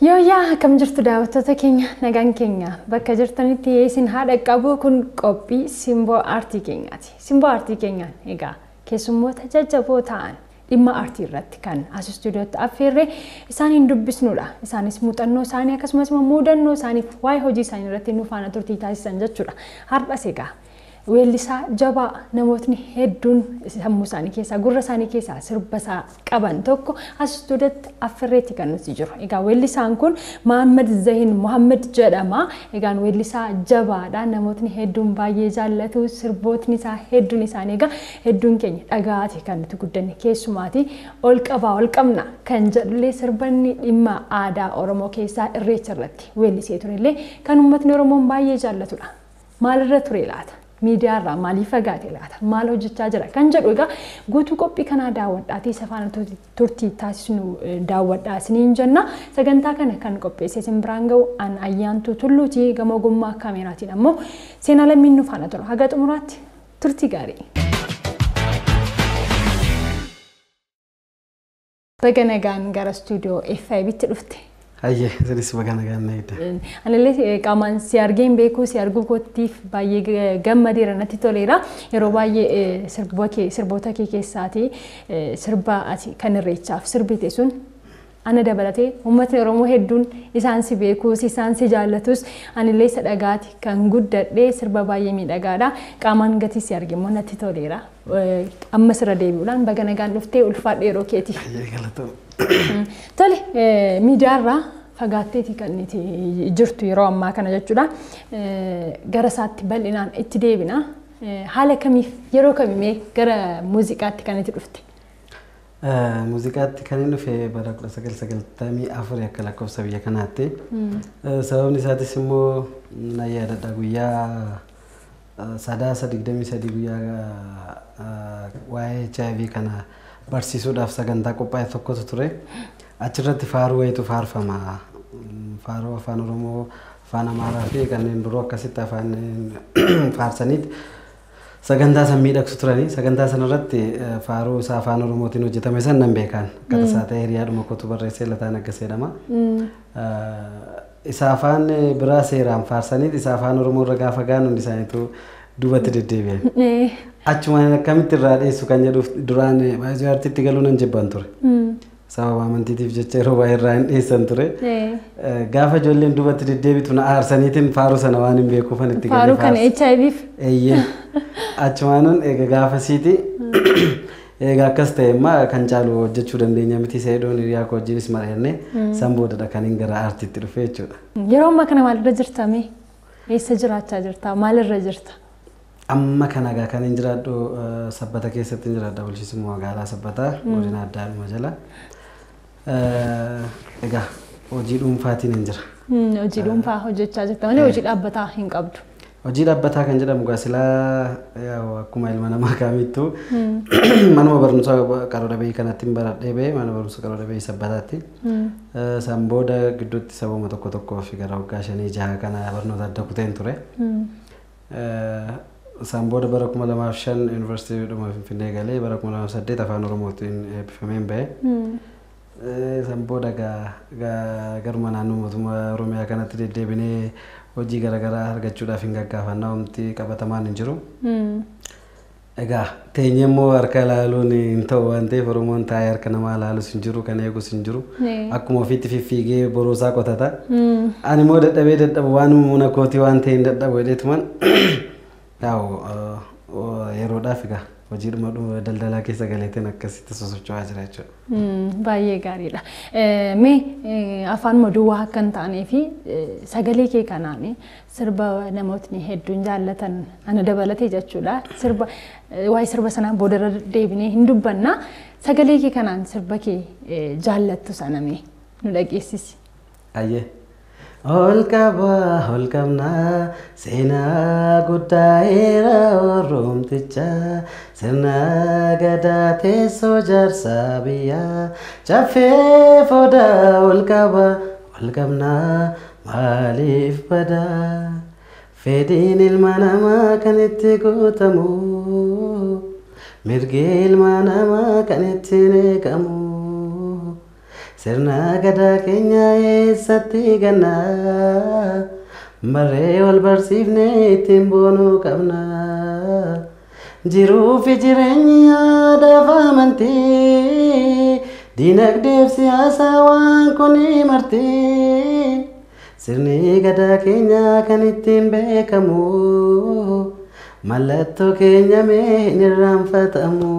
Yooyyaa, akkam jirtu daawwattoota keenya? Nagaan keenya bakka jirtanitti isin haadha qabu. Kun qophii Simboo Aartii keenyaati. Simboo Aartii keenyaan egaa keessummoota jajjaboo ta'an dhimma aartii irratti kan as istuudiyootti affeerree isaaniin dubbisnudha. Isaanis muuxannoo isaanii akkasumas immoo mudannoo isaaniif waa'ee hojii isaanii irratti nu faana turtii taasisan jechuudha. Har'as egaa weellisaa jabaa namootni hedduun sammuu isaanii keessaa, gurra isaanii keessaa sirba isaa qaban tokko as istuudiyootti affeerreetti kan nuti jiru. Egaa weellisaan kun Mohaammed Zahin Mohaammed jedhama. Egaan weellisaa jabaadha. Namootni hedduun baay'ee jaallatu. Sirbootni isaa hedduun isaanii egaa hedduun keenya dhagaati kan nuti guddanne, keessumaati "Ol qabaa ol qabna" kan jedhullee, sirbanni dhimma aadaa Oromoo keessaa Irreecha irratti weellisee turellee kan uummatni Oromoon baay'ee jaallatudha. Maalirra ture laata? Miidiyaa irraa maaliif fagaate laata? Maal hojjechaa jira? Kan jedhu egaa guutuu qophii kanaa daawwadhaatii isa faana turtii taasisnu daawwadhaa isiniin jenna. Sagantaa kana kan qopheesse isin biraan ga'u an Ayyaantuu Tulluuti. Gama ogummaa kaameraatiin ammoo Seenaa Lammiin nu faana tura. Haga xumuraatti turtii gaarii. Baga nagaan gara istuudiyoo FIB'tti dhufte. Hayyee, isinis baga nagaan na eegde. Anillee qaamaan si argee hin beeku, si arguu kootiif baay'ee gammadeera, natti toleera. Yeroo baay'ee sirboota kee keessaati sirba ati kan Irreechaaf sirbite sun ana dabalatee uummatni Oromoo hedduun isaan si beekus, isaan si jaallatus, anillee isa dhagaati kan guddadhee, sirba baay'ee miidhagaadha. Qaamaan gatii si arge immoo natti toleera. Amma sirra deebi'uudhaan baga nagaan dhuftee, ulfaadha yeroo keeti. Hayyee, galatoom. Tole, miidiyaarraa fagaatteeti kan nuti jirtu yeroo ammaa kana jechuudha. Gara isaatti bal'inaan itti deebina. Haala kamiif, yeroo kamimee gara muuziqaatti kan itti dhufte? Muuziqaatti kan inni dhufe bara 1994 akka lakkoofsa biyya kanaatti. Sababni isaatis immoo nan yaadadha, guyyaa Sadaasa 23 guyyaa waa'ee HIV kana barsiisuudhaaf sagantaa qophaa'e tokkotu ture. Achirratti faaruu wayitu faarfama. Faaruu Afaan Oromoo, Afaan Amaaraa fi kanneen biroo akkasitti afaan faarsaniiti. Sagantaa san miidhagsu turanii, sagantaa sanarratti faaruu isaa Afaan Oromootiin hojjetame san nan beekan. Akka tasaa ta'e hiriyaadhuma kootu barreessee, Lataan Aggasee jedhama. Isa afaan biraa seeraan faarsaniit isa Afaan Oromoo irra gaafa gahan hundi isaaniitu duubatti deddeebi'an. Achumaan akkamitti irraa dheessu kan jedhuuf, duraan baay'ee aartiitti galuu nan jibban ture. Sababa amantiitiif jecha yeroo baay'ee irraa hin dheessan ture. Gaafa ijoolleen duubatti deddeebitu na aarsaniitiin faaruu sana waan hin beekuufan itti galee Faaruu kana faarsa. HIVf. Eeyyee. Achumaanan egaa gaafasiiti, egaa akkas ta'e immoo kan caalu hojjechuu dandeenya miti seedoon hiriyaa koo wajjinis mari'annee san boodadha kan hin gara aartiitti dhufe jechuudha. Yeroo ammaa kana maalirra jirta mee? Eessa jiraachaa jirta? Maalirra jirta? Amma kana egaa kan hin jiraadhu Sabbata keessatti hin jiraadha, bulchiinsa magaalaa Sabbataa, godina Addaadhuma jala. Egaa hojii dhuunfaatiin hin jira. Hojii dhuunfaa hojjechaa jirta malee hojii dhaabbataa hin qabdu. Hojii dhaabbataa kan jedhamu egaa silaa yaa'u akkuma ilma namaa kamittuu manuma barumsaa qaroo dhabeeyyii kanatti hin baradhee ba'e, mana barumsa qaroo dhabeeyyii Sabbataatti. San booda gidduutti sababa tokko tokkoo fi gara waggaa 5 6 kana barnoota adda kuteen ture. San booda bara 2005 yuunivarsiitii dhuma Finfinnee galee, bara 2008 Afaan Oromootiin eebbifameen ba'e. San booda garuma naannoo mootummaa Oromiyaa kanatti deddeebinee hojii garaagaraa argachuudhaaf hin gaggaafannaa, homti qabatamaan hin jiru. Egaa teenyee immoo harka ilaaluun hin ta'u waan ta'eef, Oromoon taa'ee harka namaa ilaalus hin jiru, kan eegus hin jiru. Akkuma ofiitti fiffiigee boroosaa qotata. Ani immoo dadhabee dadhabu waan humna kootii waan ta'e hin dadhabu jedheetuman yaa'u yeroodhaaf egaa hojiidhuma daldalaa keessa galeetiin akkasitti sosocho'aa jira jechuudha. Baay'ee gaariidha. Mee afaan duwwaa akka hin taanee fi sagalee kee kanaan sirba namootni hedduun jaallatan, ana dabalatee jechuudha. Sirba waa'ee sirba sanaa boodarra deebinee hin dubbanna. Sagalee kee kanaan sirba kee jaallattu sana mee nu dhageessisi. Ayyee. Ol qabaa ol qabnaa, seenaa guddaa heera Oromtichaa, sirna gadaa, teessoo jaarsaa biyyaa, caffee fodaa, ol qabaa ol qabnaa maaliif badaa? Fedhiin ilma namaa kan itti guutamu, mirgi ilma namaa kan ittiin eegamu. Sirna gadaa keenya eessatti ganna? Marree wal barsiifnee ittiin boonuu qabna. Jiruu fi jireenyi aadaa fi amantii, dinagdeef siyaasa waan kun marti. Sirni gadaa keenya kan ittiin beekamu, mallattoo keenya mee hin irraanfatamu.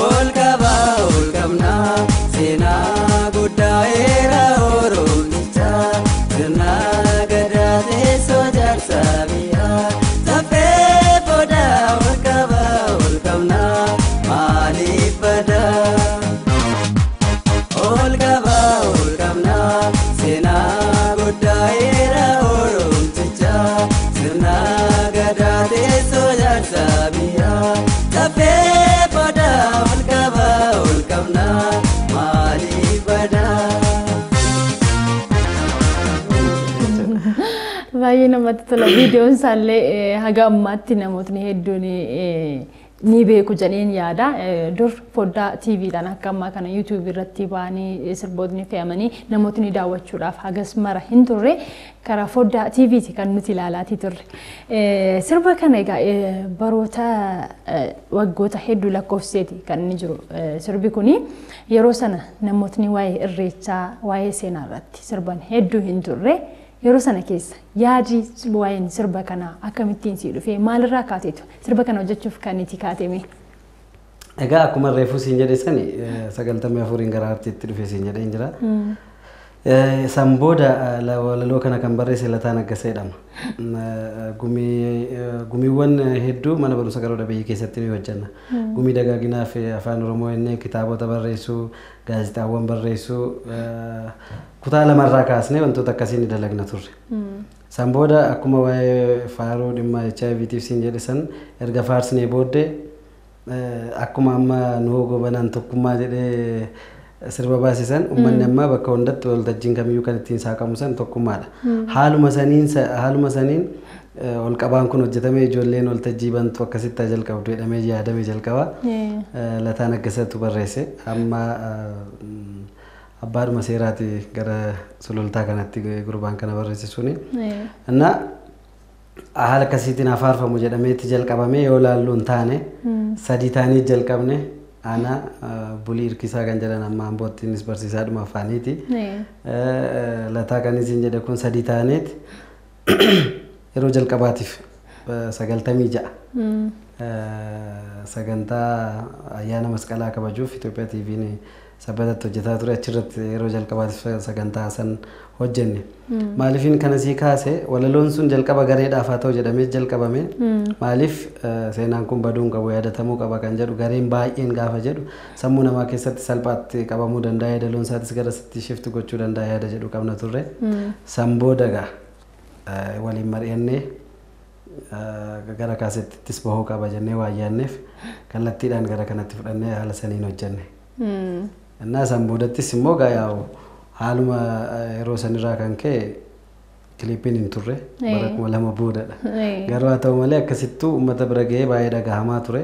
Ol qabaa ol qabnaa seenaa guddaa eera Oromichaa sirna gadaa teessoo jaarsa biyyaa safee boodaa ol qabaa ol qabnaa maaliif badaa? Ol qabaa ol qabnaa seenaa guddaa eera Oromichaa sirna gadaa teessoo jaarsa biyyaa safee boodaa ol qabaa ol qabnaa maaliif badaa? Baay'ee namatti tola. Viidiyoon isaallee haga ammaatti namootni hedduun ni beeku jedheen yaada. Dur foddaa TVdhaan akka ammaa kana YouTube irratti ba'anii sirbootni fe'amanii namootni daawwachuudhaaf hagas mara hin turre, karaa foddaa TVti kan nuti ilaalaatii turre. Sirba kana egaa baroota waggoota hedduu lakkoofseeti kan inni jiru. Sirbi kuni yeroo sana namootni waa'ee irreechaa, waa'ee seenaa irratti sirban hedduu hin turre. Yeroo sana keessa yaadi waa'een sirba kanaa akkamittiin sii dhufee, maalirraa kaateetu sirba kana hojjechuuf kan itti kaateme? Egaa akkuma reefuu siin jedhe sani, 94n gara aartiitti dhufe siin jedheen jira. San booda walaloo kana kan barreesse Lataa Naggasaa jedhama. Gumiiwwan hedduu mana barumsa qaroo dhabeeyyii keessatti ni hojjenna. Gumii dagaaginaa fi afaan Oromoo jennee kitaabota barreessuu, gaazexaawwan barreessuu, kutaa lamarraa kaasnee wantoota akkasii ni dalagna turre. San booda akkuma waa'ee faaruu dhimma HIVtiif siin jedhe san erga faarsinee booddee, akkuma amma Nuhoo Gobanaan tokkummaa jedhee sirba baasisan, uummanni ammaa bakka hundatti waltajjiin kamiyyuu kan ittiin saaqamu san tokkummaadha. Haaluma saniin ol qabaan kun hojjetamee, ijoolleen waltajjii bantu akkasitti haa jalqabdu jedhamee yaadame jalqaba. Lataa Naggasatu barreesse. Amma abbaadhuma seeraati gara sulultaa kanatti gurbaan kana barreesse suni. Innaa haala akkasiitiin afaarfamu jedhameetti jalqabamee yoo laallu hin taane, sadii taanii jalqabne. Ana, Bulii Hirkisaa kan jedhan, amma Ambootti innis barsiisaadhuma afaaniiti. Lataa kan isin jedhe kun sadii taaneeti yeroo jalqabaatiif 96 sagantaa ayyaana masqalaa kabajuuf Itoophiyaa TV'n sabbatatti hojjetaa ture, achirratti yeroo jalqabaatiif sagantaa san hojjenne. Maaliifin kana sii kaase? Walaloon sun jalqaba gareedhaaf haa ta'u jedhamee jalqabame. Maaliif seenaan kun baduu hin qabu, yaadatamuu qaba kan jedhu gareen baay'een gaafa jedhu sammuu namaa keessatti salphaatti qabamuu danda'a, yaadaloon isaatis gara sitti shift gochuu danda'a yaada jedhu qabna turre. San booda gaa waliin mari'annee gara kaasettittis bahuu qaba jennee waan yaadneef kallattiidhaan gara kanatti fudhannee haala saniin hojjenne. Innaa san boodattis immoo gaa yaa'u haaluma yeroo sanirraa kan ka'e kiliippiin hin turre, bara 2000 boodadha. Garuu haa ta'u malee akkasittuu uummata bira ga'ee baay'ee dhagahamaa ture.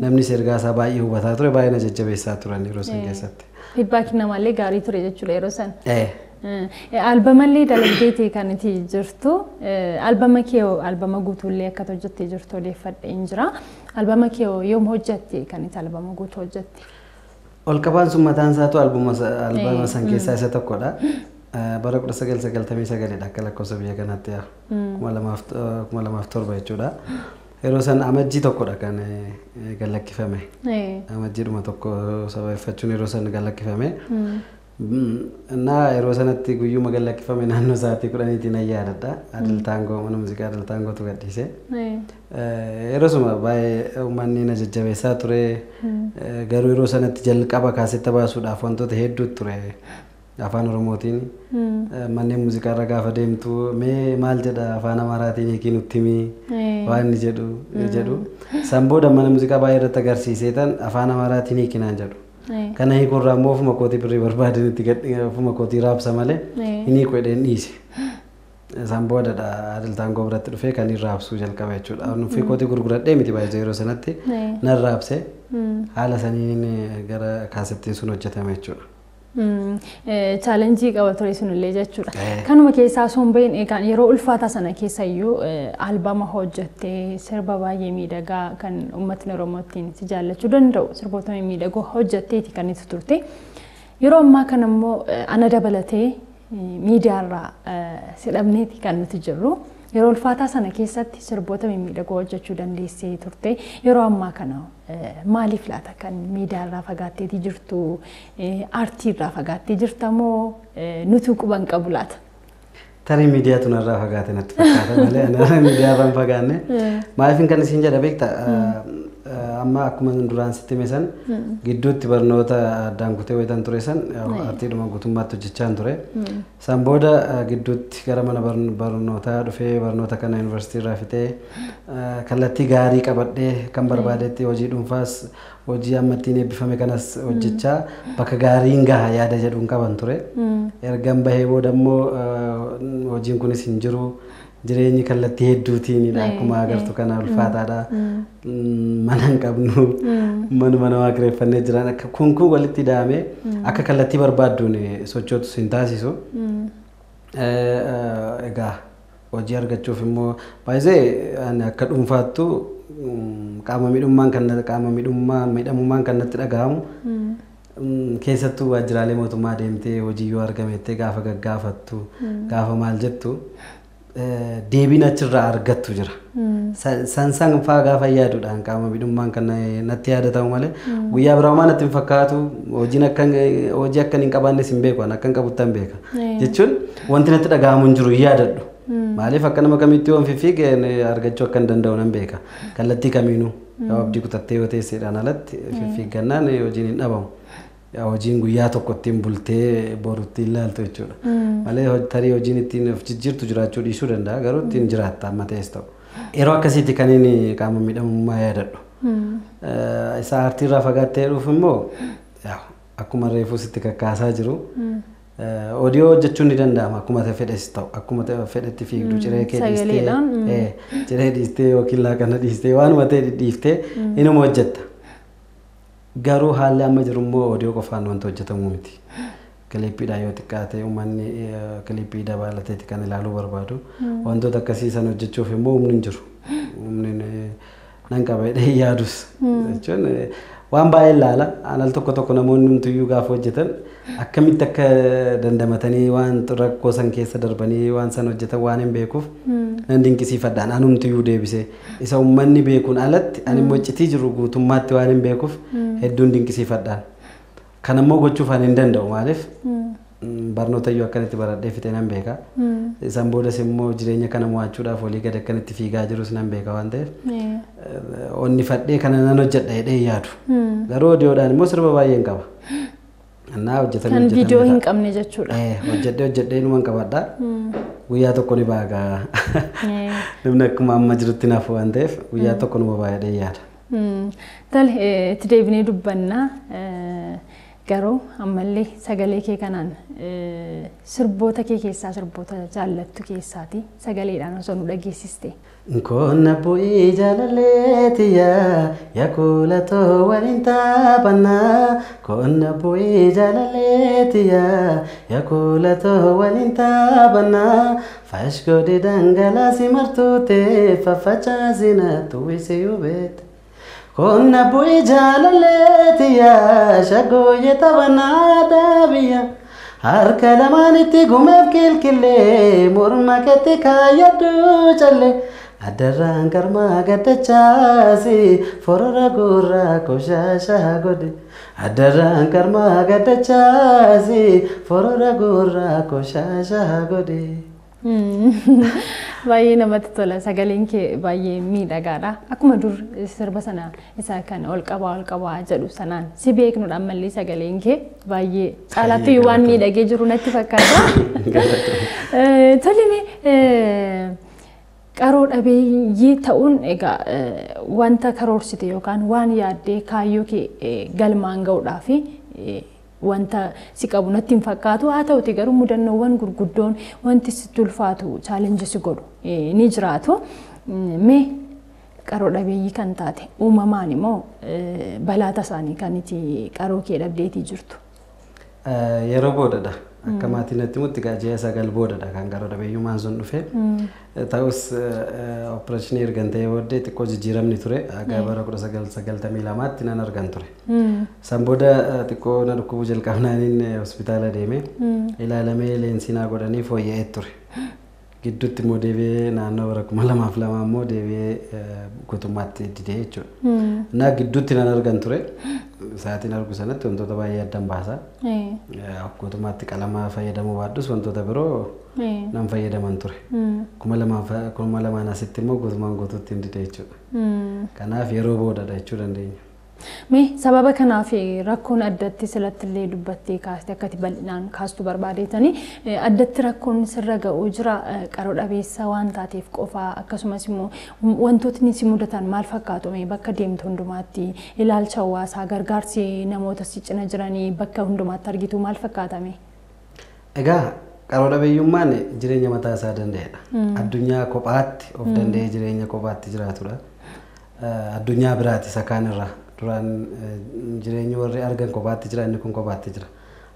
Namnis ergaa isaa baay'ee hubataa ture, baay'ee na jajjabeessaa turan yeroo san keessatti. Feedback namaallee gaarii ture jechuudha yeroo san. Albamallee dalagdeetii kan itti jirtu. Albama kee albama guutuullee akka hojjettee jirtu odeeffadhee hin jira. Albama kee yoom hojjette kan itti albama guutuu hojjette? Ol qabaan sun mataan isaatu albuma san keessaa isa tokkodha. Bara 1999dha akka lakkoofsa biyya kanaatti, 2007 jechuudha. Yeroo san amajjii tokkodha kan gallakkifame. Amajjiidhuma tokko sababeeffachuun yeroo san gallakkifame. Innaa yeroo sanatti guyyuma gallakkifame naannoo sa'aatii 10tti nan yaadadha. Adil Taangoo, mana muuziqaa Adil Taangootu gadhiise. Yeroo suma baay'ee uummanni na jajjabeessaa ture. Garuu yeroo sanatti jalqaba kaasetta baasuudhaaf wantoota hedduutu ture. Afaan Oromootiin manneen muuziqaa irra gaafa deemtu, mee maal jedha, afaan Amaaraatiin hiikii nutti himi waan inni jedhu. San booda mana muuziqaa baay'ee irratti agarsiisee tan afaan Amaaraatiin hiikinaan jedhu. Kana hiikurraa immoo ofuma kootii birrii barbaadanitti ofuma kootii raabsa malee hin hiiku jedheen dhiise. Isaan boodadha Adil Taangoo biratti dhufee kan irraa raabsuu jalqaba jechuudha. Nuffii kootii gurguradhee miti baay'ee yeroo sanatti nan raabse. Haala saniin gara kaasettiin sun hojjetame jechuudha. Chaalenjii qaba ture sunillee jechuudha. Kanuma keessaa osoo hin bahin egaa yeroo ulfaataa sana keessa iyyuu albama hojjettee sirba baay'ee miidhagaa kan uummatni Oromoo ittiin si jaallachuu danda'u sirboota mimmiidhagoo hojjetteeti kan itti turte. Yeroo ammaa kana immoo ana dabalatee miidiyaarraa si dhabneeti kan nuti jirru. Yeroo ulfaataa sana keessatti sirboota mimmiidhagoo hojjechuu dandeessee turte. Yeroo ammaa kana maaliif laata kan miidiyaarraa fagaatteeti jirtu? Aartiirraa fagaattee jirta moo nutu quban qabu laata? Tarii miidiyaatu narraa fagaate natti fakkaata malee ani miidiyaarraa hin fagaanne. Maaliifin kan isin jedha beekta, amma akkuma duraan sitti hime san gidduutti barnoota addaan kutee wayitan ture san aartiidhuma guutummaatti hojjechaa ture. San booda gidduutti gara mana barnootaa dhufee barnoota kana yuunivarsiitii irraa fixee kallattii gaarii qabadhee kan barbaadetti hojii dhuunfaas hojii amma ittiin eebbifame kanas hojjechaa bakka gaariin gaha yaada jedhuun qaban ture. Ergan bahee booda immoo hojiin kunis hin jiru. Jireenyi kallattii hedduutiinidha akkuma agartu kana ulfaataadha. Mana hin qabnu, manuma namaa kireeffannee jiran kun walitti hidhamee akka kallattii barbaadduun sochootu hin taasisu. Egaa hojii argachuuf immoo baay'ee ani akka dhuunfaattu qaama miidhummaan kan qaama miidhummaa miidhamummaan kan natti dhagahamu keessattuu waajjiraalee mootummaa deemtee hojii yoo argamettee gaafa gaggaafattu gaafa maal jettu deebiin achirraa argattu jira. San san faa gaafa yaaduudhaan qaama miidhummaan kan natti yaadatamu malee guyyaa biraa homaa natti hin fakkaatu, hojiin akka hojii akka hin qabaannes hin beeku, akka hin qabutti hin beeka. Jechuun wanti natti dhagahamu hin jiru hin yaadadhu. Maaliif akka nama kamitti yoon fiffiige argachuu akka hin danda'u nan beeka. Kallattii kamiinuu yoo abdii kutattee yoo teesseedhaan alatti fiffiiggannaan hojiin hin dhabamu. Hojiin guyyaa tokko ittiin bultee boru ittiin ilaaltu jechuudha. Malee tarii hojiin ittiin of jijjiirtu jiraachuu dhiisuu danda'a garuu ittiin jiraatta amma ta'es ta'u. Yeroo akkasiitti kan inni qaama miidhamummaa yaadadhu. Isa aartiirraa fagaattee dhufu immoo akkuma reefuu sitti kakkaasaa jiru. Odiyoo hojjechuun ni danda'ama akkuma fedhes ta'u akkuma fedhetti fiigdu ciree kee dhiistee ciree dhiistee yookiin laaqana dhiistee waanuma ta'e dhiiftee inuma hojjetta. Garuu haalli amma jiru immoo odiyoo qofaan wanta hojjetamu miti. Kiliippiidhaan yoo xiqqaate uummanni kiliippii dabalateeti kan ilaaluu barbaadu. Wantoota akkasii san hojjechuuf immoo humni hin jiru. Humni nan qaba jedhee yaadus. Jechuun waan baay'ee ilaala. Al tokko tokko namoonni hundumtuyyuu gaafa hojjetan akkamitti akka dandamatanii waan rakkoo san keessa darbanii waan san hojjetan waan hin beekuuf nan dinqisiifadhaan anumtuyyuu deebisee isa uummanni beekuun alatti ani immoo iccitii jiru guutummaatti waan hin beekuuf hedduun dinqisiifadhaan. Kan ammoo gochuuf ani hin danda'u maaliif barnoota iyyuu akkanatti baradhee fixee nan beeka. Isaan boodas immoo jireenya kana mo'achuudhaaf walii gad akkanatti fiigaa jirus nan beeka waan ta'eef onni fadhee kana nan hojjedha jedhee yaadu. Garuu odiyoodhaan immoo sirba baay'een qaba. Annaa hojjetamee Kan viidiyoo hin qabne jechuudha. Hojjedhee hojjedhee numan qabadha. Guyyaa tokko ni baaga. Namni akkuma amma jirutti naaf waan ta'eef guyyaa tokko numa ba'a jedhee yaada. Tole itti deebinee dubbannaa. Garuu ammallee sagalee kee kanaan sirboota kee keessaa sirboota jaallattu keessaati sagaleedhaan osoo nu dhageessiste. Nkoonna bu'ii jaalaleetiya yakuulatoo waliin taphannaa. Koonna bu'ii jaalaleetiya yakuulatoo waliin taphannaa. Fashgoodee dhangalaasii martuutee faffacaasina tuwwisee hubeete. Konna bu'ii jaalaleetiya shagooyye taphanaa daabiya. Harka lamaanitti gumeef kilkilee morma keetti kaayyadhu callee. Adarraan karmaa gaddachaasi forora gurraa koshaashaa godhe. Adarraan karmaa gaddachaasi forora gurraa koshaashaa godhe. Baay'ee namatti tola sagaleen kee baay'ee miidhagaadha. Akkuma dur sirba sana isa kan ol qabaa jedhu sanaan si beeknudha ammallee sagaleen kee baay'ee caalaatti waan miidhagee jiru natti fakkaata. Tole qaroo dhabeeyyii ta'uun egaa wanta karoorsite yookaan waan yaaddee kaayyoo kee galmaan ga'uudhaaf wanta si qabu natti hin fakkaatu. Haa ta'uti garuu mudannoowwan gurguddoon wanti sitti ulfaatu chaalenjii si godhu ni jiraatu. Mee qaroo dhabeeyyii kan taate uumamaan immoo balaa tasaanii kan itti qaroo kee dhabdeetii jirtu. Yeroo boodadha. Akka maatiin natti himutti ji'a 9 boodadha kan qaroo dhabeeyyummaan sun dhufe. Ta'us opereeshinii ergan ta'ee booddee xiqqoo jijjiiramni ture. Haga bara 1992tti nan argan ture. San booda xiqqoo na dhukkubuu jalqabnaaniin hospitaala deeme. Ilaalamee leensii naa godhanii fooyya'ee ture. Gidduutti immoo deebi'ee naannoo bara 2002 immoo deebi'ee guutummaatti didee jechuudha. Naa gidduutti nan argan ture. Sa'aatiin argu sanatti wantoota baay'ee addan baasa. Guutummaatti qalama fayyadamuu baadhus wantoota biroo nan fayyadaman ture. 2002 asitti immoo guutummaan guutuutti hin dide jechuudha. Kanaaf yeroo boodadha jechuu dandeenya. Mee sababa kanaaf rakkoon addatti silatti illee dubbattee kaaste akkati bal'inaan kaastu barbaadeetanii addatti rakkoon sirra ga'uu jira qaroo dhabeessa waan taateef qofaa akkasumas immoo wantootni si mudatan maal fakkaatu mee bakka deemtu hundumaatti ilaalcha hawaasaa gargaarsi namoota si cina jiranii bakka hundumaatti argitu maal fakkaatame? Egaa qaroo dhabeeyyummaan jireenya mataa isaa danda'edha. Addunyaa kophaatti of danda'ee jireenya kophaatti jiraatudha. Addunyaa biraati isa kaanirraa. Duraan jireenya warri argan kophaatti jira inni kun kophaatti jira.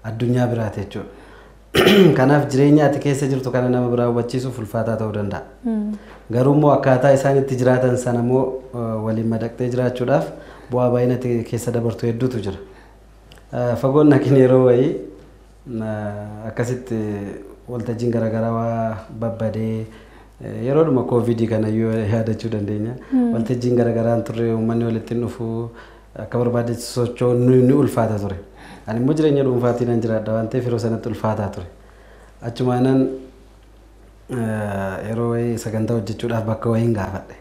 Addunyaa biraati jechuudha. Kanaaf jireenya ati keessa jirtu kana nama biraa hubachiisuuf ulfaataa ta'uu danda'a. Garuu immoo akkaataa isaan itti jiraatan sana immoo waliin madaqxee jiraachuudhaaf bu'aa baay'ina keessa dabartu hedduutu jira. Fagoon nakin yeroo wayii akkasitti waltajjiin garaagaraa waa babbadee yeroodhuma koovidii kana iyyuu yaadachuu dandeenya. Waltajjiin garaagaraan turre uummanni walitti dhufu akka barbaadetti socho'uun ni ulfaata ture. Ani immoo jireenya dhuunfaatiin nan jiraadha waan ta'eef yeroo sanatti ulfaataa ture. Achumaanan yeroo wayii sagantaa hojjechuudhaaf bakka wayiin gaafadhe.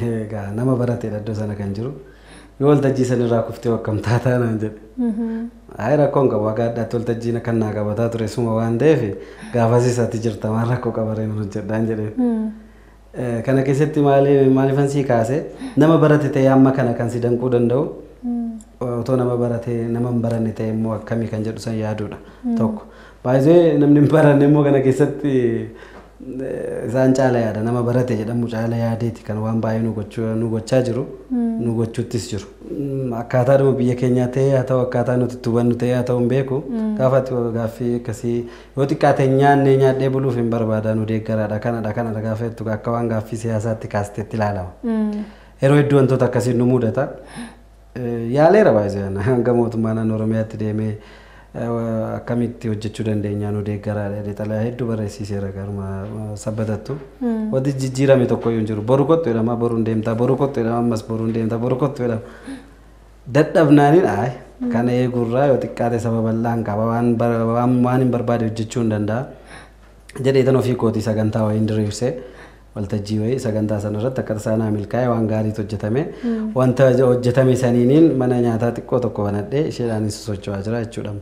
Egaa nama barateedha iddoo sana kan jiru. Yoo waltajjii sanirraa kuftee akkam taataa naan jedhe. Ayi rakkoon qabu akka addaatti waltajjiin kan naa qabataa ture suma waan ta'eef gaafasis ati jirta waan rakkoo qabareen hojjedhaan jedheen. Kana keessatti maaliifan sii kaase nama barate ta'ee amma kana kan si danquu danda'u otoo nama barate nama hin baranne ta'e immoo akkamii kan jedhu san yaaduudha tokko. Baay'ee namni hin baranne immoo kana keessatti isaan caala yaada nama barate jedhamu caala yaadeeti kan waan baay'ee nu gochaa jiru nu gochuuttis jiru. Akkaataadhuma biyya keenyaa ta'ee haa ta'u akkaataa nuti itti hubannu ta'ee haa ta'u hin beeku gaafa gaaffii akkasii yoo xiqqaate nyaannee nyaadhee buluuf hin barbaada nu deeggaraadha kanadha kanadha gaafa jettu akka waan gaaffii siyaasaatti kaasteetti ilaalama. Yeroo hedduu wantoota akkasii nu mudata. Yaaleera baay'ee hanga mootummaa naannoo Oromiyaatti deemee akkamitti hojjechuu dandeenya nu deeggaraadha xalayaa hedduu barreessiseera garuma sabbatattu. Wanti jijjiirame tokko iyyuu hin jiru. Boru kottu jedhama boru hin deemta boru kottu jedhama ammas boru hin deemta boru kottu jedhama. Dadhabnaaniin ayi kana eegurraa yoo xiqqaate saba bal'aan qaba waan hin barbaade hojjechuu hin danda'a. Jedhee tan ofii kootii sagantaa wayiin diriirsee waltajjii wayii sagantaa sana irratti akka tasaa naa milkaa'e waan gaariitu hojjetame. Wanta hojjetame saniiniin mana nyaataa xiqqoo tokko banadhee isheedhaanis socho'aa jira jechuudha.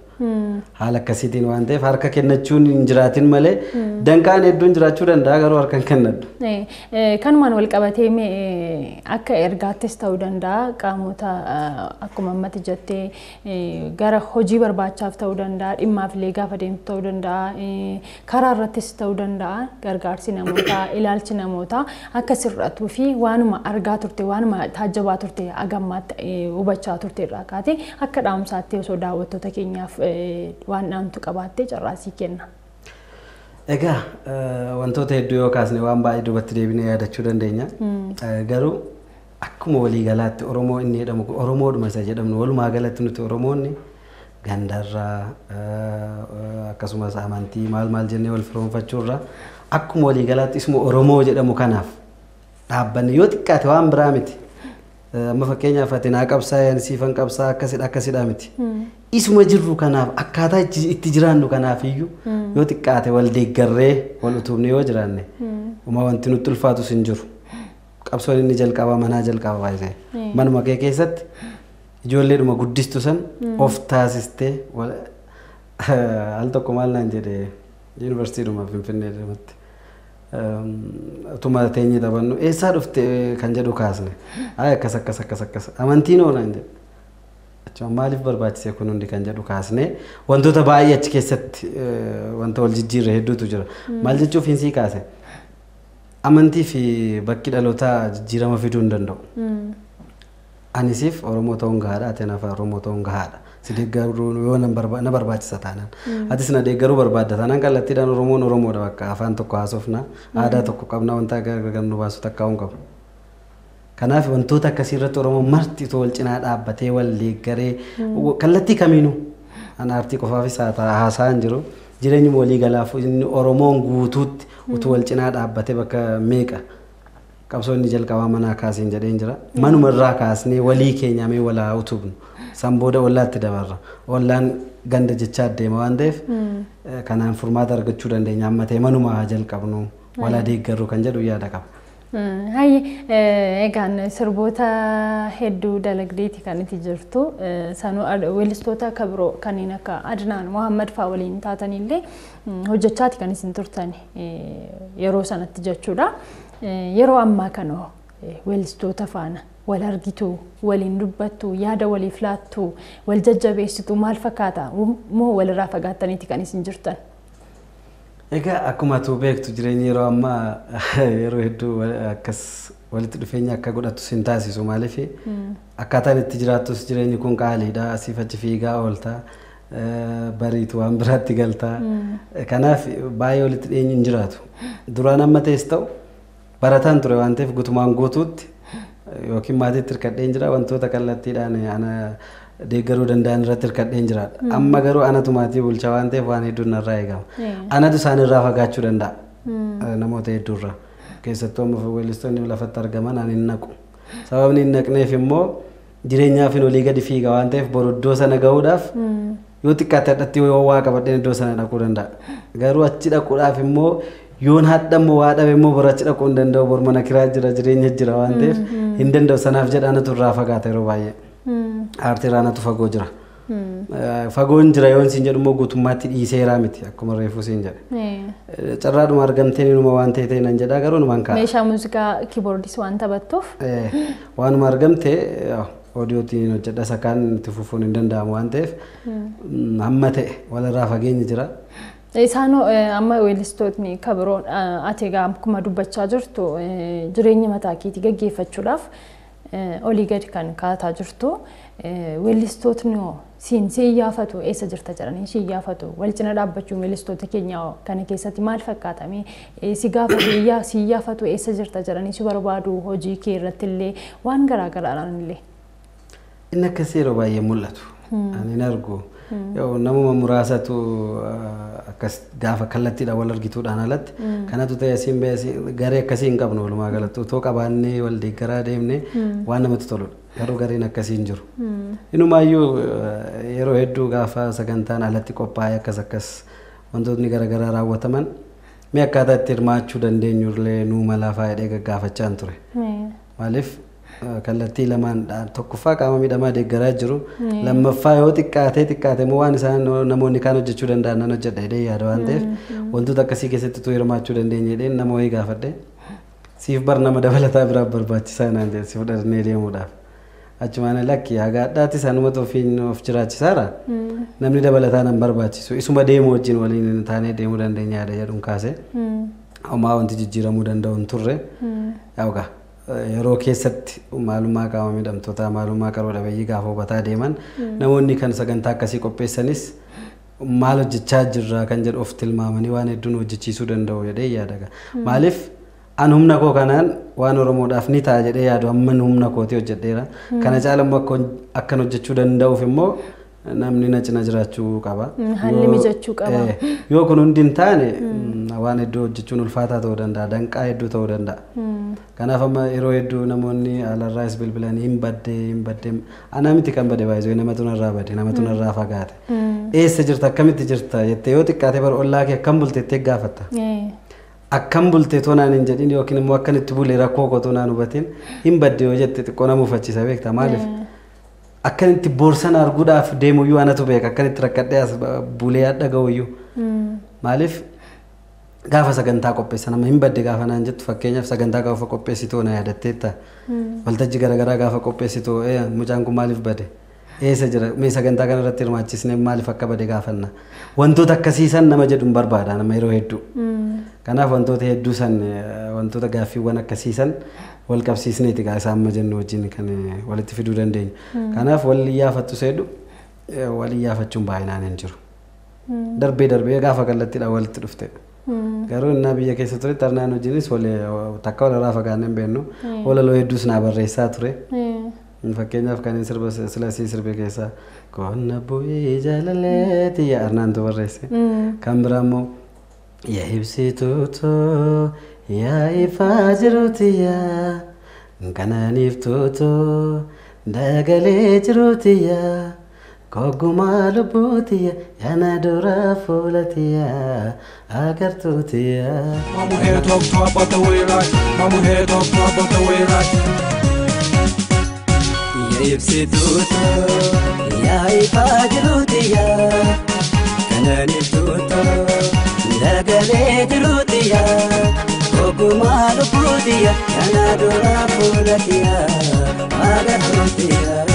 Haala akkasiitiin waan ta'eef harka kennachuun hin jiraatin malee danqaan hedduun jiraachuu danda'a garuu harka hin kennadhu. Kanumaan wal qabatee akka ergaattis ta'uu danda'a qaamota akkuma ammatti jettee gara hojii barbaachaaf ta'uu danda'a dhimmaaf illee gaafa deemtu ta'uu danda'a karaa irrattis ta'uu danda'a gargaarsi namootaa ilaalchi namoota akka sirratuu fi waanuma argaa turte waanuma taajjabaa turte hagammaatti hubachaa turte irraa kaatee akka dhaamsaatti osoo daawwattoota keenyaaf waan dhaamtu qabaattee carraasii kenna. Egaa wantoota hedduu yoo kaasne waan baay'ee duubatti deebinee yaadachuu dandeenya. Garuu akkuma waliigalaatti Oromoo inni jedhamu Oromoodhuma isa jedhamnu walumaa galatti nuti Oromoonni gandarraa akkasumas amantii maal maal jennee wal firoonfachuurraa akkuma waliigalaatti isuma Oromoo jedhamu kanaaf dhaabbanni yoo xiqqaate waan biraa miti. Amma fakkeenyaaf ati naa qabsaa siifan qabsaa akkasidha akkasidha miti. Isuma jirru kanaaf akkaataa itti jiraannu kanaaf iyyuu yoo xiqqaate wal deeggarree wal utubnee yoo jiraanne uma wanti nutti ulfaatus hin jiru. Qabsoon inni jalqaba manaa jalqaba baay'ee. Manuma kee keessatti ijoolleedhuma guddistu san of taasistee al tokko maal naan jedhe yuunivarsiitiidhuma Finfinnee jedhamatti. Utuma teenyee taphannu eessaa dhufte kan jedhu kaasne. Ayi akkas akkas akkas akkas amantiin hoo naan jedhe. Achuma maaliif barbaachise kun hundi kan jedhu kaasnee wantoota baay'ee achi keessatti wanta wal jijjiirre hedduutu jira. Maal jechuuf hin sii kaase? Amantii fi bakki dhalootaa jijjiirama fiduu hin danda'u. Anisiif Oromoo ta'uun gahaadha, ati anaaf Oromoo ta'uun gahaadha. Si deeggaruu yoo na barbaachisa taanaan. Atis na deeggaruu barbaadda taanaan kallattiidhaan Oromoon Oromoodha bakka afaan tokko haasofna, aadaa tokko qabna, wanta gargar nu baasu takka hin qabu. Kanaaf wantoota akkasii irratti Oromoon marti itoo wal cinaa dhaabbatee wal deeggaree kallattii kamiinuu ana aartii qofaafis haasaa hin jiru. Jireenyuma walii galaaf inni Oromoon guutuutti utuu wal cinaa dhaabbatee bakka meeqa qabsoo inni jalqabaa manaa kaaseen jedheen jira. Manuma irraa kaasnee walii keenya mee wal haa utubnu. San booda ollaatti dabarra. Ollaan ganda jechaa deema waan ta'eef kanaan furmaata argachuu dandeenya. Amma ta'e manuma haa jalqabnu wal haa deeggarru kan jedhu yaada qaba. Hayyi egaan sirboota hedduu dalagdeeti kan itti jirtu sanuu weellistoota akka biroo kanneen akka Adnaan Mohaammed fa'aa waliin taatanillee hojjechaati kan isin turtan yeroo sanatti jechuudha. Yeroo ammaa kana weellistoota faana wal argitu, waliin dubbattu, yaada waliif laattu, wal jajjabeessitu maal fakkaata? Moo walirraa fagaattaniiti kan isin jirtan? Egaa akkuma atu beektu jireenyi yeroo ammaa yeroo hedduu akkas walitti dhufeenya akka godhattu sin taasisu. Maaliif akkaataan itti jiraattus jireenyi kun qaaliidha. Asiif achi fiigaa oolta. Bariitu waan biraatti galta. Kanaaf baay'ee walitti dhiyeenyi hin jiraatu. Duraan amma ta'es ta'u barataan ture waan ta'eef guutumaan guutuutti yookiin maatiitti hirkadheen jira wantoota kallattiidhaan ana deeggaruu danda'an irratti hirkadheen jiraadha. Amma garuu anatu maatii bulchaa waan ta'eef waan hedduun narraa eegama. Anatu isaan irraa fagaachuu danda'a. Namoota hedduurraa. Keessattuu amma weellistoonni lafatti argaman ani hin naqu. Sababni hin naqneef immoo jireenyaaf hin olii gadi fiiga waan ta'eef boru iddoo sana gahuudhaaf yoo xiqqaate hadhatti yoo waa qabadheen iddoo sana dhaquu danda'a. Garuu achi dhaquudhaaf immoo yoon hadha immoo waa dhabe immoo bor achi dhaquu hin danda'u bor mana kiraa jira jireenya jira waan ta'eef hin danda'u sanaaf jedha anatu irraa fagaata yeroo baay'ee. Aartii irraa anatu fagoo jira. Fagoon jira yoon siin jedhu immoo guutummaatti dhiiseeraa miti akkuma reefuu siin jedhe. Carraadhuma argamteen inuma waan ta'e ta'e nan jedhaa garuu numaan kaa'a. Meeshaa muuziqaa kiiboordis waan taphattuuf. Waanuma argamte oodiyootiin hojjedha isa kaan itti fufuun hin danda'amu waan ta'eef hamma ta'e walirraa fageenyi jira. Isaanoo amma weellistootni kan biroon ati egaa akkuma dubbachaa jirtu jireenya mataa keetii gaggeeffachuudhaaf olii gadi kan kaataa jirtu weellistootni siin si iyyaafatu eessa jirta jedhanii si iyyaafatu wal cina dhaabbachuun weellistoota keenya kana keessatti maal fakkaatame si gaafatu si iyyaafatu eessa jirta jedhanii si barbaadu hojii kee irratti illee waan garaa garaadhaan illee. Inni akkasii yeroo baay'ee mul'atu. Ani hin argu. Namuma muraasatu akkas gaafa kallattiidhaan wal argituudhaan alatti kanatu ta'e asiin ba'e garee akkasii hin qabnu walumaa galatti otoo qabaannee wal deeggaraa deemnee waan namatti toludha. Garuu gareen akkasii hin jiru. Inumaayyuu yeroo hedduu gaafa sagantaan alatti qophaa'ee akkas akkas wantootni garaagaraa raawwataman mee akkaataa itti hirmaachuu dandeenyullee nuu malaa faayidee gaggaafachaa hin ture. Maaliif kallattii lamaan tokkoffaa qaama miidhamaa deeggaraa jiru lammaffaa yoo xiqqaatee xiqqaate immoo waan isaan namoonni kaan hojjechuu danda'an nan hojjedha jedhee yaada waan ta'eef wantoota akkasii keessatti utuu hirmaachuu dandeenya jedheen nama wayii gaafadhe siif bar nama dabalataa biraaf barbaachisaa naan jedhe si fudhannee deemuudhaaf. Achumaan lakki hagaadhaatti isaanumatu ofiin of jiraachisaara namni dabalataa nan barbaachisu isuma deemu wajjin waliin taanee deemuu dandeenya yaada jedhuun kaase homaa wanti jijjiiramuu danda'u hin turre yookaan. Yeroo keessatti maalummaa qaama miidhamtootaa maalummaa qaroo dhabeeyyii gaafa hubataa deeman namoonni kan sagantaa akkasii qopheessanis maal hojjechaa jirra kan jedhu of tilmaamanii waan hedduun hojjechiisuu danda'u jedhee yaada. Maaliif an humna koo kanaan waan Oromoodhaaf ni ta'a jedhee yaadu amman humna kootii hojjedheera. Kana caala immoo akkan hojjechuu danda'uuf immoo namni na cina jiraachuu qaba. Haalli mijachuu qaba. Yoo kun hundi hin taane waan hedduu hojjechuun ulfaataa ta'uu danda'a, danqaa hedduu ta'uu danda'a. Kanaaf amma yeroo hedduu namoonni alarraas bilbilanii hin badde hin badde ana miti kan bade baay'isoo namatu narraa bade namatu narraa fagaate. Eessa jirta akkamitti jirta jettee yoo xiqqaate bara ollaa kee akkam bulte jettee gaafatta. Akkam bulte too naan hin jedhin yookiin immoo akkan itti bule rakkoo koo too naan hubatin hin badde yoo jette xiqqoo nama mufachiisa beekta maaliif? Akkan itti boorsan arguudhaaf deemuyyuu anatu beeka akkan itti rakkadhee as bulee hadha ga'uyyuu. Maaliif gaafa sagantaa qopheessan amma hin badde gaafa naan jettu fakkeenyaaf sagantaa gaafa qopheessitu na yaadatteetta. Waltajjii garaagaraa gaafa qopheessitu mucaan kun maaliif bade? Eessa jira? Mee sagantaa kana irratti hirmaachisnee maaliif akka bade gaafanna? Wantoota akkasiisan nama jedhu hin barbaada nama yeroo hedduu. Kanaaf wantoota hedduu san wantoota gaaffiiwwan akkasiisan wal qabsiisneeti gaa isaan amma jennu wajjin kan walitti fiduu dandeenya. Kanaaf wal iyyaafattu seedhu wal iyyaafachuun baay'inaan hin jiru. Darbee darbee gaafa kallattiidhaan walitti dhufte. Garuu innaa biyya keessa turetti Arnaan wajjinis takka walirraa fagaannee hin beeknu. Walaloo hedduus naa barreessaa ture. Fakkeenyaaf kan inni sirba silasii sirbe keessaa qonna bu'ee jaalaleeti yaa Arnaantu barreesse. Kan biraa immoo yaa ibsituu too yaa ifaa jiruuti yaa kananiiftuu too dagalee jiruuti yaa Kogumaa lubbuutiya yana dura fuulatiya agartuutiya. Mama head up top of the way right. Mama head up top of the way right. Ibsituutu yaa ifaa jiruutiya kananiiftuutu dagalee jiruutiya kogumaa lubbuutiya yana dura fuulatiya agartuutiya.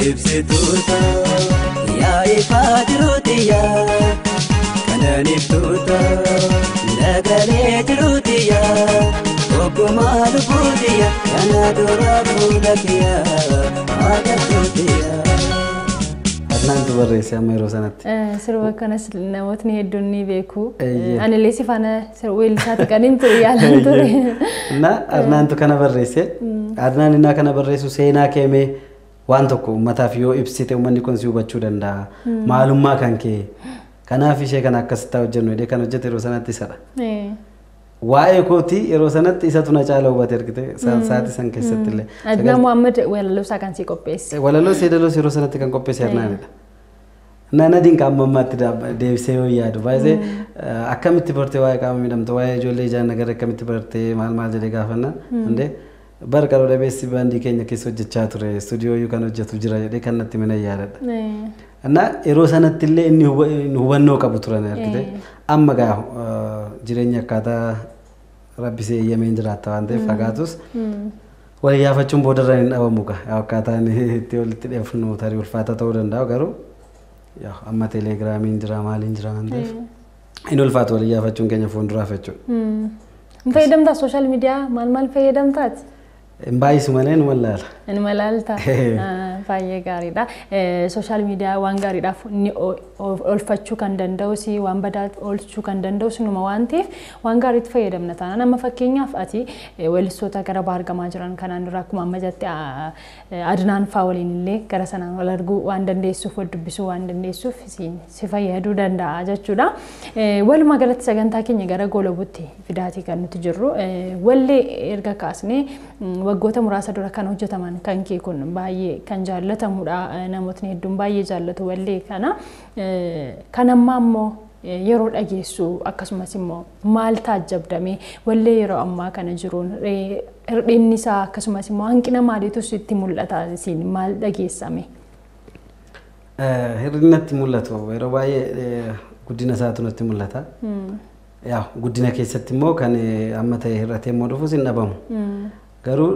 Ibsituutu yaa ifaa jiruutiya kananiiftuutu dagalee jiruutiya kogumaa lubbuutiya yana dura fuulatiya agartuutiya. Adnaantu barreesse amma yeroo sanatti. Sirba kanas namootni hedduun ni beeku. Anillee si faana weellisaati kan hin ture yaalan ture. Na Adnaantu kana barreesse. Adnaan innaa kana barreessu seenaa keemee waan tokko uummataaf yoo ibsite uummanni kun si hubachuu danda'a. Maalummaa kan kee. Kanaaf ishee kana akkasitti hojjennu jedhee kan hojjete yeroo sanatti isadha. Waa'ee kootii yeroo sanatti isatu na caala hubate argite sa'aatii san keessatti illee. Adnaan Muhammad walaloo isaa kan si qopheesse. Walaloo seedaloos yeroo sanatti kan qopheesse Adnaanidha. Na dinqa amma ammaatti deebisee yoo yaadu baay'ee akkamitti bartee waa'ee qaama miidhamtuu waa'ee ijoollee ijaan nagarra akkamitti bartee maal maal jedhee gaafannaan hundee bara qaroo dhabeessi baandii keenya keessa hojjechaa ture istuudiyoo kan hojjetu jira jedhee kan natti mina yaadadha. Na yeroo sanatti illee inni hubannoo qabu turan argite amma gaa jireenya akkaataa rabbisee eeyyameen jiraatta waan ta'eef fagaatus wal iyyaafachuun boodarra hin dhabamu gaa akkaataan itti walitti dhiyeeffannu tarii ulfaata ta'uu danda'a garuu amma teeleegiraamiin jira maaliin jira waan ta'eef hin ulfaatu wal iyyaafachuun keenya fuulduraaf jechuudha. Fayyadamtaa sooshaal miidiyaa maal maal fayyadamtaati? Hin baay'isu malee nu wallaala. Inni malaalta. Baay'ee gaariidha. Sooshaal miidiyaa waan gaariidhaaf inni oolfachuu kan danda'us waan badaa oolchuu kan danda'us numa waan ta'eef waan gaariitti fayyadamna taanaan amma fakkeenyaaf ati weellistoota gara baha argamaa jiran kanaan dura akkuma amma jette Adnaan fa'aa waliin illee gara sanaan wal arguu waan dandeessuuf wal dubbisuu waan dandeessuuf si fayyaduu danda'a jechuudha. Walumaa galatti sagantaa keenya gara goolabuutti fidaatii kan nuti jirru wallee erga kaasnee waggoota muraasa dura kan hojjetaman kan kee kun baay'ee kan jaallatamudha. Namootni hedduun baay'ee jaallatu wallee kana. Kan ammaa immoo yeroo dhageessu akkasumas immoo maal taajjabdame wallee yeroo ammaa kana jiruun hir'inni isaa akkasumas immoo hanqina maaliitu sitti mul'ata siin maal dhageessame? Hir'inni natti mul'atu yeroo baay'ee guddina isaatu natti mul'ata. Yaa guddina keessatti immoo kan amma ta'e hir'atee immoo dhufus hin dhabamu. Garuu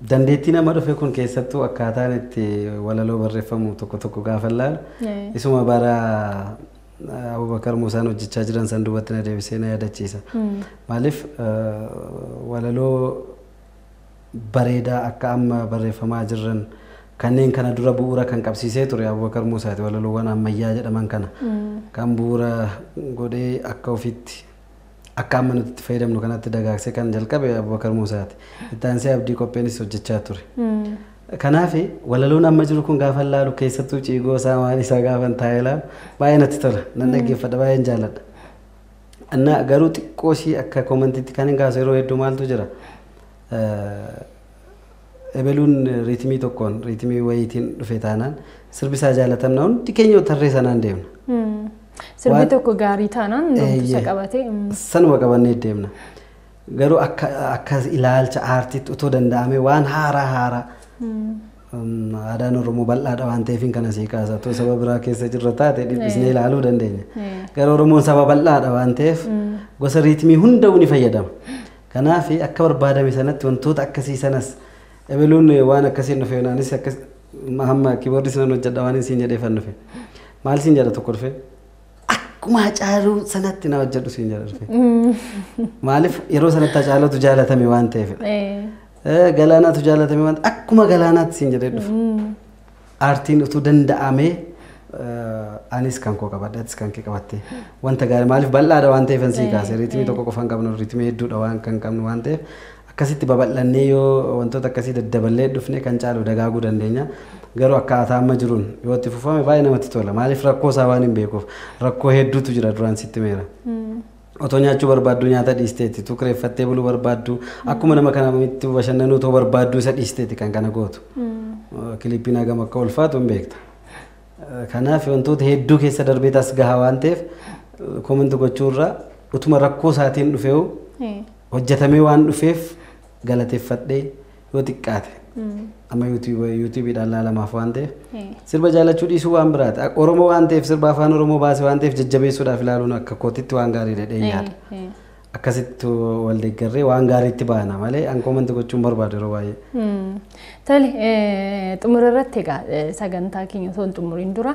dandeettii nama dhufe kun keessattuu akkaataan itti walaloo barreeffamu tokko tokko gaafa ilaalu isuma bara Abubakar Musaan hojjechaa jiran san duubatti na deebisee na yaadachiisa. Maaliif walaloo bareedaa akka amma barreeffamaa jiran kanneen kana dura bu'uura kan qabsiisee ture Abubakar Musaati walaloowwan ammayyaa jedhaman kana kan bu'uura godhee akka ofiitti akka amma nuti itti fayyadamnu kanatti dagaagsee kan jalqabe Abubakar Musaati. Itti aansee Abdii Qopheenis hojjechaa ture. Kanaaf walaloon amma jiru kun gaafa ilaalu keessattuu ciigoo isaa maal isaa gaafa taa'ee ilaalu baay'ee natti tola. Nan dhaggeeffadha baay'een jaalladha. Innaa garuu xiqqoo ishii akka koomantiitti kan hin kaasu yeroo hedduu maaltu jira. Ebeluun riitimii tokkoon riitimii wayiitiin dhufe taanaan sirbi isaa jaalatamna hundi keenya tarree sanaan deemna. Sirbi tokko gaarii taanaan hundumtuu qabatee. Sanuma qabannee deemna. Garuu akka ilaalcha aartiitti otoo danda'ame waan haaraa haaraa aadaan Oromoo bal'aadha waan ta'eef kana sii kaasa. Otoo saba biraa keessa jirra taate dhiphisnee ilaaluu dandeenya. Garuu Oromoon saba bal'aadha waan ta'eef gosa riitimii hunda'uu ni fayyadama. Kanaaf akka barbaadame sanatti wantoota akkasii sanas ebeluun waan akkasiin dhufe naanis akkas Hamma kiiboordii sanan hojjedha waan siin jedhee fan dhufe. Maal siin jedha tokko dhufe? Akkuma Hacaaluu sanatti na hojjedhu siin jedha dhufe. Maaliif yeroo sanatti Hacaaluutu jaalatame waan ta'eefidha. Galaanaatu jaalatame waan akkuma Galaanaatti siin jedhee dhufe. Aartiin utuu danda'amee anis kan koo qabadhe atis kan kee qabatte wanta gaarii maaliif bal'aadha waan ta'eef sii kaase riitimii tokko qofa hin qabnu riitimii hedduudha waan kan qabnu waan ta'eef akkasitti babal'annee yoo wantoota akkasii daddaballee dhufne kan caalu dagaaguu dandeenya. Garuu akkaataa amma jiruun yoo itti fufame baay'ee namatti tola. Maaliif rakkoo isaa waan hin beekuuf rakkoo hedduutu jira duraan sitti meera. Otoo nyaachuu barbaaddu nyaata dhiisteeti, utuu kireeffattee buluu barbaaddu, akkuma nama kanatti bashannanuu otoo barbaaddu isa dhiisteeti kan kana gootu. Kiliippiin hagam akka ulfaatu hin beekta. Kanaaf wantoota hedduu keessa darbee tas gahaa waan ta'eef comment gochuurra utuma rakkoo isaatiin dhufeewu hojjetamee waan dhufeef galateeffadhee yoo xiqqaate amma yuutuubiidhaan laalamaaf waan ta'eef sirba jaalachuu dhiisuu waan biraati. Oromoo waan ta'eef sirba afaan Oromoo baase waan ta'eef jajjabeessuudhaaf ilaaluun akka kootitti waan gaarii jedhee yaada. Akkasitti wal deeggarree waan gaariitti baana malee an comment gochuun barbaadu yeroo baay'ee. Tole, xumura irratti egaa sagantaa keenya osoo hin xumuriin dura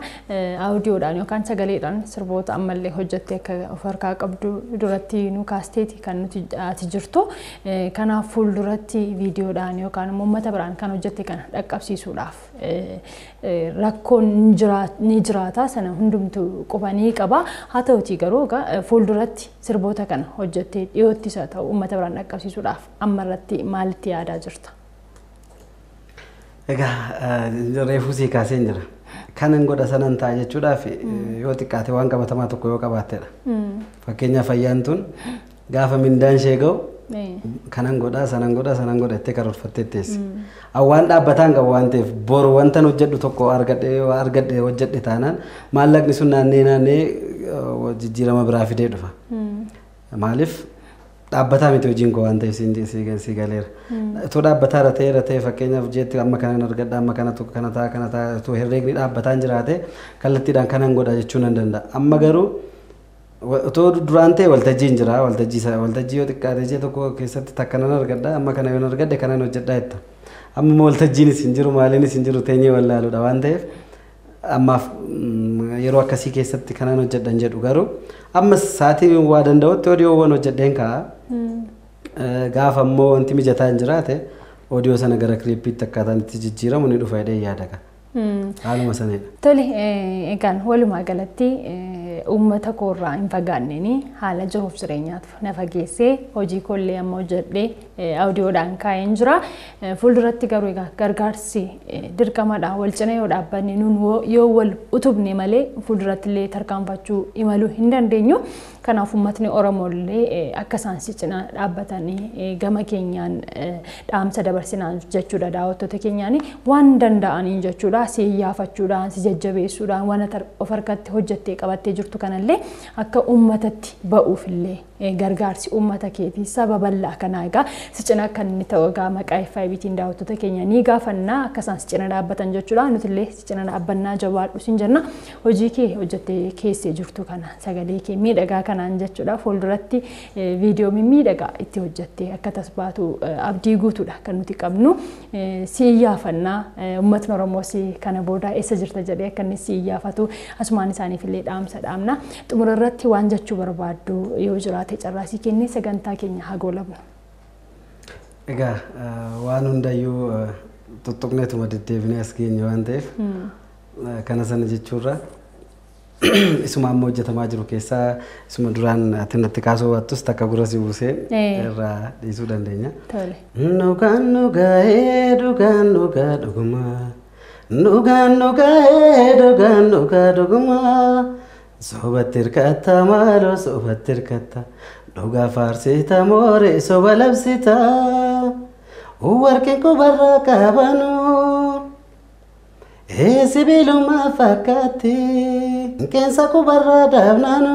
aawudiyoodhaan yookaan sagaleedhaan sirboota ammallee hojjettee akka of harkaa qabdu duratti nu kaasteeti kan nuti ati jirtu. Kanaaf fuulduratti viidiyoodhaan yookaan immoo uummata biraan kan hojjette kana dhaqqabsiisuudhaaf rakkoon ni jiraata sana hundumtuu qubanii qaba. Haa ta'utii garuu egaa fuulduratti sirboota kana hojjettee dhiyoottis haa ta'u uummata biraan dhaqqabsiisuudhaaf ammarratti maalitti yaadaa jirta? Egaa reefuu sii kaaseen jira. Kanan godha sanan ta'a jechuudhaaf yoo xiqqaate waan qabatamaa tokko yoo qabaattedha. Fakkeenyaaf fayyaan tun gaafa mindaan ishee ga'u kanan godhaa sanan godhaa sanan godha jettee karoorfattee teessi. Waan dhaabbataan qabu waan ta'eef boru wantan hojjedhu tokko argadhe hojjedhe taanaan maallaqni sun naannee naannee jijjiirama biraa fidee dhufa. Maaliif dhaabbataa miti hojiin koo waan ta'eef si galeera. Otoo dhaabbataa irra ta'e fakkeenyaaf jeetti amma kanan argadha amma kana tokko kana ta'a kana ta'a otoo herreegni dhaabbataan jiraate kallattiidhaan kanan godha jechuu nan danda'a. Amma garuu otoo duraan ta'e waltajjiin jira waltajjii yoo xiqqaate jee tokko keessatti takka nan argadha amma kana yoon argadhe kanan hojjedha jetta. Amma waltajjiinis hin jiru maaliinis hin jiru teenyee wallaaluudha waan ta'eef ammaaf yeroo akkasii keessatti kanan hojjedhan jedhu garuu amma sa'aatii waa danda'utti odiyoowwan hojjedheen kaa'a. Gaafa immoo wanti mijataa hin jiraate odiyoo sana gara kiliippiitti akkaataan itti jijjiiramu ni dhufa jedhee yaada qaba. Haaluma sanadha. Tole, egaan walumaa galatti uummata koorraa hin fagaanneen haala jiruuf jireenyaatu na fageessee hojii koollee amma hojjedhee aawudiyoodhaan kaa'een jira. Fuulduratti garuu egaa gargaarsi dirqamadha wal cina yoo dhaabbanne nuun yoo wal utubne malee fuulduratti illee tarkaanfachuu imaluu hin dandeenyu. Kanaaf uummatni Oromoo illee akka isaan si cina dhaabbatanii gama keenyaan dhaamsa dabarsinaan jechuudha daawwattoota keenyaan waan danda'aniin jechuudha si iyyaafachuudhaan si jajjabeessuudhaan waan of harkatti hojjettee qabattee jirtu kanallee akka uummatatti ba'uuf illee gargaarsi uummata keetii saba bal'aa kanaa egaa si cina kan inni ta'u egaa maqaa FIBtiin daawwattoota keenya ni gaafannaa akka isaan si cina dhaabbatan jechuudha nuti illee si cina dhaabbannaa jabaadhu sin jenna hojii kee hojjettee keessee jirtu kana sagalee kee miidhagaa kanaan jechuudha fuulduratti viidiyoo mimmiidhagaa itti hojjettee akka tasbaatu abdii guutuudha kan nuti qabnu si iyyaafannaa uummatni Oromoo si kana booda eessa jirta jedhee akka inni si iyyaafatu asumaan isaaniif illee dhaamsa dhaamna xumura irratti waan jechuu barbaaddu yoo jiraate carraasii kennee sagantaa keenya haa goolabnu. Egaa waan hundayyuu tuttuqneetuma deddeebinee as geenye waan ta'eef kana sana jechuurra isuma amma hojjetamaa jiru keessaa isuma duraan ati natti kaasuu baattus takka gurra si buusee irraa dhiisuu dandeenya. Dhugaan dhugaa'ee dhugaan dhugaa dhuguma. Dhugaan dhugaa'ee dhugaan dhugaa dhuguma. Sobatti hirkatta maaloo sobatti hirkatta. Dhugaa faarsita mooree soba labsita. Warqeen qubarraa qabanu. Sibiiluma fakkaatti qeensa qubarraa daabnaanu.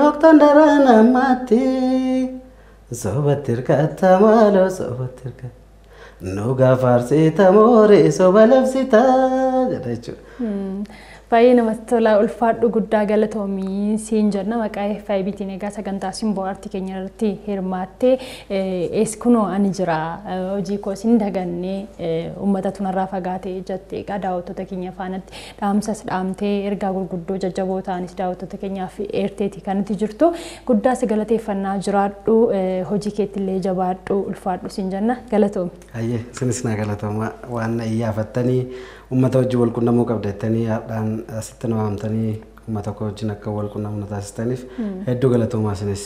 Hoktaan daraa namaatti. Sobatti hirkatta maaloo sobatti hirkatta. Dhugaa faarsita mooree soba labsita jedha jechuudha. Baay'ee namatti tola, ulfaadhu, guddaa galatoomii siin jenna. Maqaa FIBtiin egaa sagantaa Simboo Aartii keenya irratti hirmaattee, ees kunoo ani jira, hojii koo sin dagannee, uummata tunarraa fagaatee jettee, egaa daawwattoota keenya faanatti dhaamsas dhaamtee, ergaa gurguddoo jajjaboo ta'anis daawwattoota keenyaaf eerteeti kan itti jirtu. Guddaa si galateeffannaa, jiraadhu, hojii keettillee jabaadhu, ulfaadhu siin jenna, galatoomi. Hayyee, isinis naa galatooma. Waan na iyyaafattanii, uummata wajjin wal qunnamuu qabda jettanii har'aan asitti na waamtanii uummata koo wajjin akka wal qunnamu na taasistaniif hedduu galatoomaa isinis.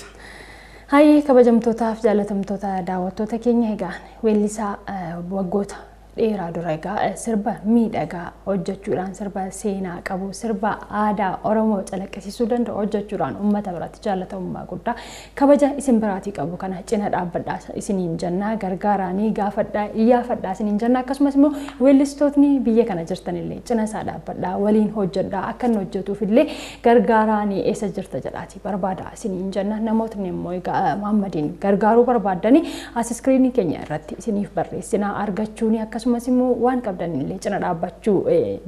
Hayyee, kabajamtootaaf jaalatamtoota daawwattoota keenya, egaa weellisaa waggoota dheeraa dura egaa sirba miidhagaa hojjechuudhaan, sirba seenaa qabu, sirba aadaa Oromoo calaqqisiisuu danda'u hojjechuudhaan uummata biratti jaalatamummaa guddaa, kabaja isin biraatii qabu kana cina dhaabbadhaa isiniin jennaa, gargaaraanii gaafadhaa, iyyaafadhaa isiniin jennaa. Akkasumas immoo weellistootni biyya kana jirtanillee cina isaa dhaabbadhaa, waliin hojjedhaa, akka inni hojjetuuf illee gargaaraanii eessa jirta jedhaati barbaadaa isiniin jenna. Namootni immoo egaa Muhammadiin gargaaruu barbaaddanii as iskiriinii keenya irratti isiniif barreessinaa, argachuuni akkasumas immoo waan qabdan illee cina dhaabbachuu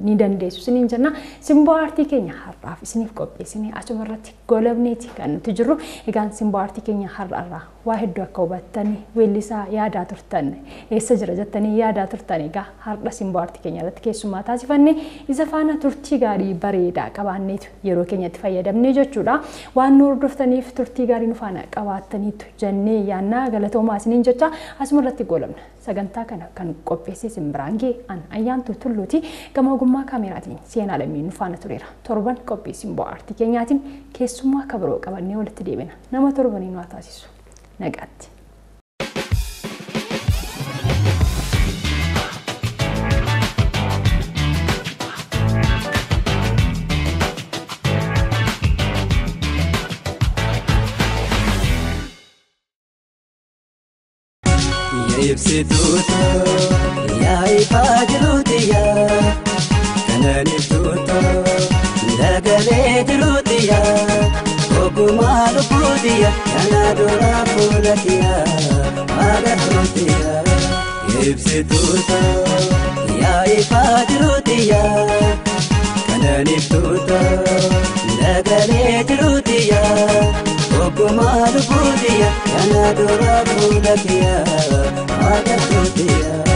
ni dandeessu isiniin jenna. Simboo aartii keenya har'aaf isiniif qopheessine asuma irratti goolabneeti kan nuti jirru. Egaan simboo aartii keenya har'arraa waa hedduu akka hubattanii, weellisaa yaadaa turtan, eessa jira jettanii yaadaa turtan, egaa har'a simboo aartii keenya irratti keessumaa taasifanne isa faana turtii gaarii bareedaa qabaanneetu yeroo keenyatti fayyadamne jechuudha. Waan nu hordoftaniif, turtii gaarii nu faana qabaattaniitu jennee yaannaa, galatoomaa isiniin jecha asuma irratti goolabna. Sagantaa kana kan qopheesse simbiraan gee an Ayyaantuu Tulluuti. Gama ogummaa kaameraatiin Seenaa Lammii nu faana tureera. Torban qophii simboo aartii keenyaatiin keessummaa akka biroo qabannee walitti deebina. Nama torbanii nu haa taasisu. Nagaatti. Ibsituutu yaa ifaa jiruutiya, kanan ibsuutu dagalee jiruutiya, ogummaa lubbuutiya, kana dura fuula kiya agartuutiya. Ibsituutu yaa ifaa jiruutiya, kanan ibsuutu dagalee jiruutiya, ogummaa lubbuutiya, kana dura fuula kiya agartuutiya.